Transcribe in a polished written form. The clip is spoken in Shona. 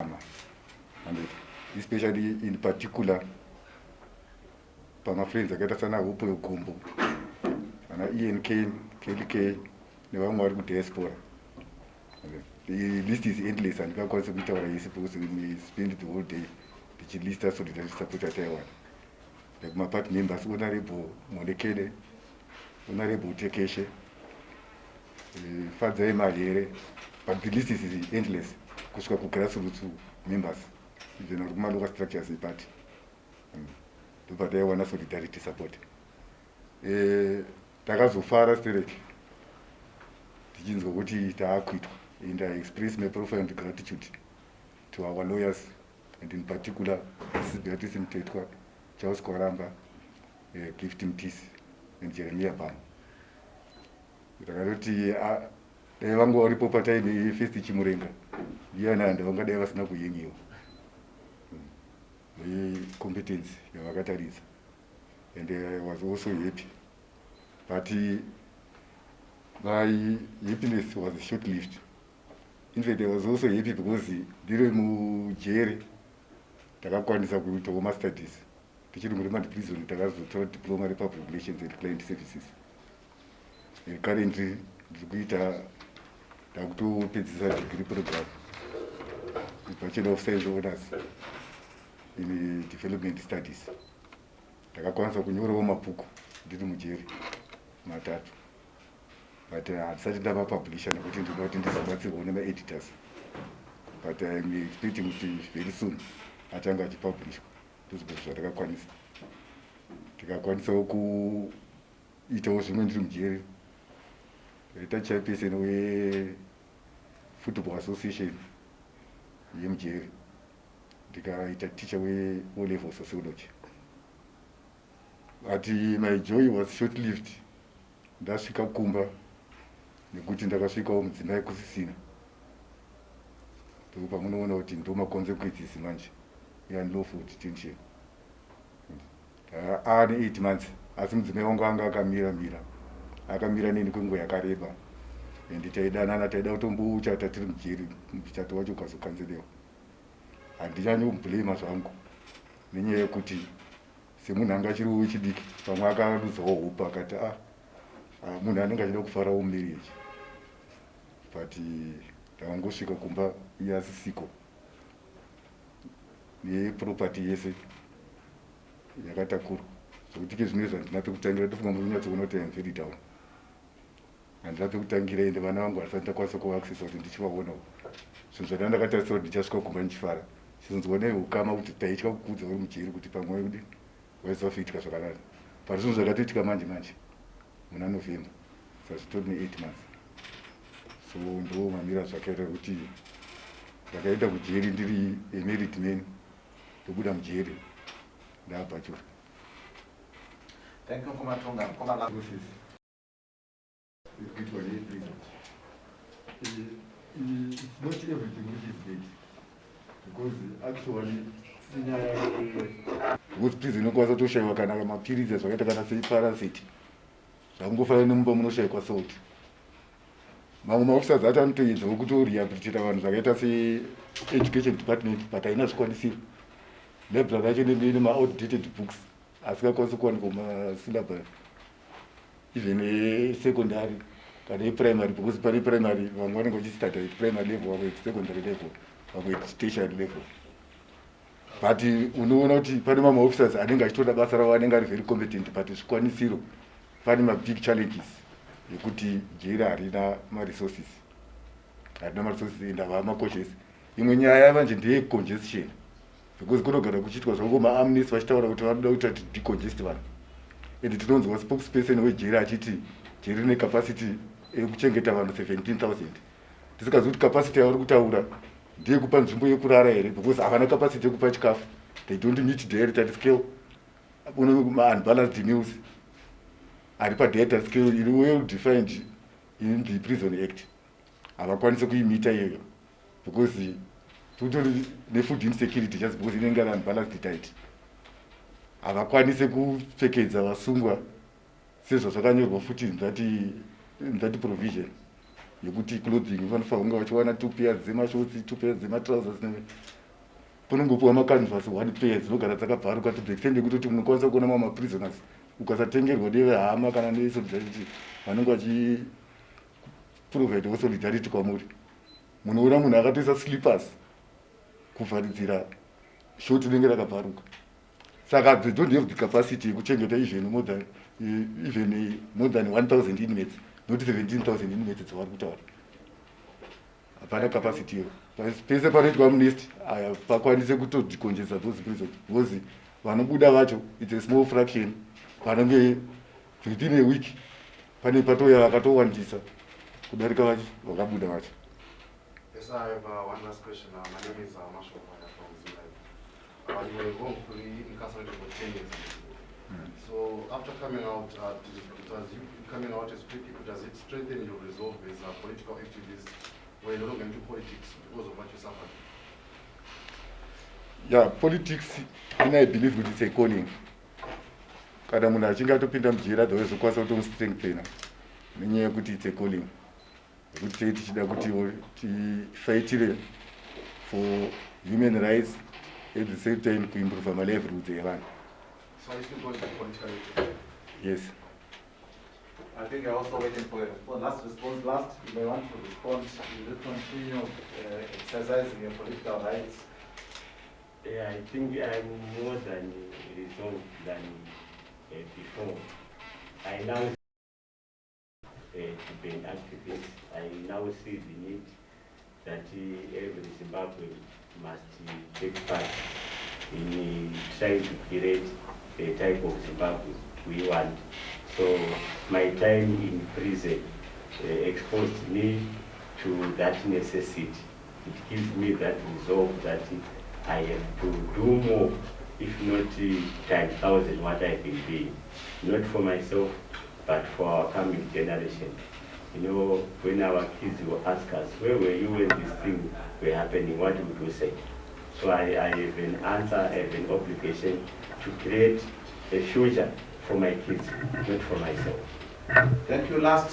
And especially, in particular, pamafriends akaita sana Hope Gumbo, ana Ian Kane, Kelly K, nevamwe vari kudiaspora. The list is endless, handingakwanisi kuitaura yese because we spend the whole day tichilista solidarity support yataiwana, like maparty members, Honorable Molekele, Honorable Tekeshe, Fadzai Mahere, but the list is endless kusvika kugrassroots members, even vari kumalocal structures eparty. Ndopataiwana solidarity support. Takazofara stereki tichinzwa kuti taakuitwa, and I express my profound gratitude to our lawyers and in particular Mrs Beatrice Mtetwa, Charles Kwaramba, Gift Mtisi and Jeremiah Bam. Takatoti dai vanga varipo pataine first Chimurenga, ndiyani handa vangadai vasina kuyengiwa necompetence yavakataridza. And I was also happy, but my happiness was short lived. In fact, I was also happy because ndiri mujere ndakakwanisa kuitawo mastudies. Tichiri muremand prison takazotora diploma republic relations and client services. Currently ndiri kuita, ndakutopedzisa degree program, Bachelor of Science Honors in Development Studies. Ndakakwanisa kunyorawo mabhuku ndiri mujeri, matatu, but handisati ndavapublisha nekuti ndinoda kuti ndizobatsirwawo nemaeditors, but I'm expecting kuti very soon atanga achipublishwa. Ndozvimwe zvandakakwanisa. Ndikakwanisawo kuitawo zvimwe ndiri mujeri. Ndaita chairperson wefootball association yemujeri, ndikaita teacher we-O level sociology, but my joy was short lived ndasvika kumba, nekuti ndakasvikawo mudzimai kusisina. Ndo pamunoona kuti ndo maconsequences manje eunlawful detention. Aane 8 months, asi mudzimai wangu anga akamira mira, akamira neni kwenguva yakareba, and taidanana, taida kutombochata tiri mujeri. Muchato wacho ukazokanzelewa. Handichanyi kumublame zvangu nenyaya yekuti semunhu anga achiri wechidiki, pamwe akaluzawo hope, akati ah, ah, munhu anenge achida kufarawo mumarriage, but ndakangosvika kumba iye asisiko, neproperty yese yakatakurwa, zvokuti ke zvino izvi handina pekutangira. Ndofunga muri kunyatsokuona kuti I'm very down. Handina pekutangira, ende vana vangu handisati ndakwanisa kuvaccessa kuti ndichivaonawo. Zvinhu zvada ndakatarisira kuti ndichasvika kumba ndichifara, chinzwa neukama kuti taitya kukudza uri mujeri kuti pamwe kudi waizofiitika zvakanaka, but zvinhu zvakatoitika manje manje muna November, saka zvitori ne8 months. So ndo mamira zvakaita kuti ndakaenda kujeri ndiri a married man, ndobuda mujeri ndaabachelor. Thank you, Mkoma Tunga. Mkoma Process iri kuitwa neprison, it's not everything which is bad, because actually inyaya, because prison inokwanisa kutoshayiwa kana mapiritsi zvakaita kana separacet, zvakungofanana nemumba munoshayikwa salt. Mamwe maofficers acho anotoedzawo kutorehabilitata vanhu, zvakaita seeducation department, but haina zvikwanisiro. Library yacho inenge ine maoutdated books asingakwanisi kuwanikwa mumasyllabus, even esecondary kana eprimary, because pane primary vamwe vanenge vachistarta at primary level, vamwe at secondary level, vamwe at tertiary level. But unoona kuti pane mamwe officers anenge achitoda basa ravo, anenge ari very competent, but zvikwanisiro, pane mabig challenges ekuti jeri harina maresources, harina maresources and havamakoshesi. Imwe nyaya manje ndeyecongestion, because kunogara kuchiitwa zvango maamnesty, vachitaura kuti vanoda kuita kuti decongest vanhu, and tinonzwa spokesperson wejeri achiti jeri rine capacity yekuchengeta vanhu 17,000. Tisingazivi kuti capacity yavari kutaura ndeyekupa nzvimbo yekurara here, because havana capacity yekupa chikafu. They don't meet dietary scale. Unbalanced meals ari padietary scale iri well defined in the Prison Act, havakwanisi kuimita iyoyo, because kutori nefood insecurity just because inenge ari unbalanced diet. Havakwanisi kupfekedza vasungwa sezvazvakanyorwa futi in that provision. Yekuti clothing, vanofanira kunge vachiwana two pairs dzemashorts, two pairs dzematrousers. Panongopiwa macanvas one pair, dzinogara dzakabvaruka to the extent yekutoti munokwanisa kuona mamwe maprisoners, ukasatengerwa nevehama kana nesolidarity, vanenge vachiprovidewo solidarity kwamuri, munoona munhu akatoisa slippers kuvharidzira short rinenge rakabvaruka. Saka they don't have the capacity yekuchengeta even more than 1000 inmates, not 17,000 inmates dzavari kutaura. Hapana capacity iyo. Pese panoitwa amnesty, pakwanise kutodecongesta those prisons, because vanobuda vacho, it's a small fraction. Vanenge within a week pane patouya vakatowandisa kudarika vakabuda vacho. Yes, I have one last question. My name is Marshall Maya from Zimbabwe. You were wrongfully incarcerated for 10 years. So after coming out, does you coming out as free people, does it strengthen your resolve as a political activist or you're no longer into politics because of what you suffered? Yeah, politics, and I believe kuti it's a calling. Kana munhu achinge atopinda mujeri, otherwise ukwanisa kutomustrengthena nenyaya yekuti it's a calling, yekuti tei tichida kuti tifaitire for human rights, at the same time kuimprova malivelihoods evanhu. So are you still going to be politically active? Yes. I think you're also waiting for a response. Last response last. You may want to respond. Will you continue exercising your political rights? Yeah, I think I'm more than resolved than before. I now to be an activist. I now see the need that every Zimbabwean must take part in trying to create the type of Zimbabwe we want. So my time in prison exposed me to that necessity. It gives me that resolve that I have to do more, if not times thousand what I've been doing. Not for myself, but for our coming generation. When our kids will ask us, "Where were you when this thing were happening?" what would you say? So I have an answer, I have an obligation to create a future for my kids, not for myself. Thank you. Last.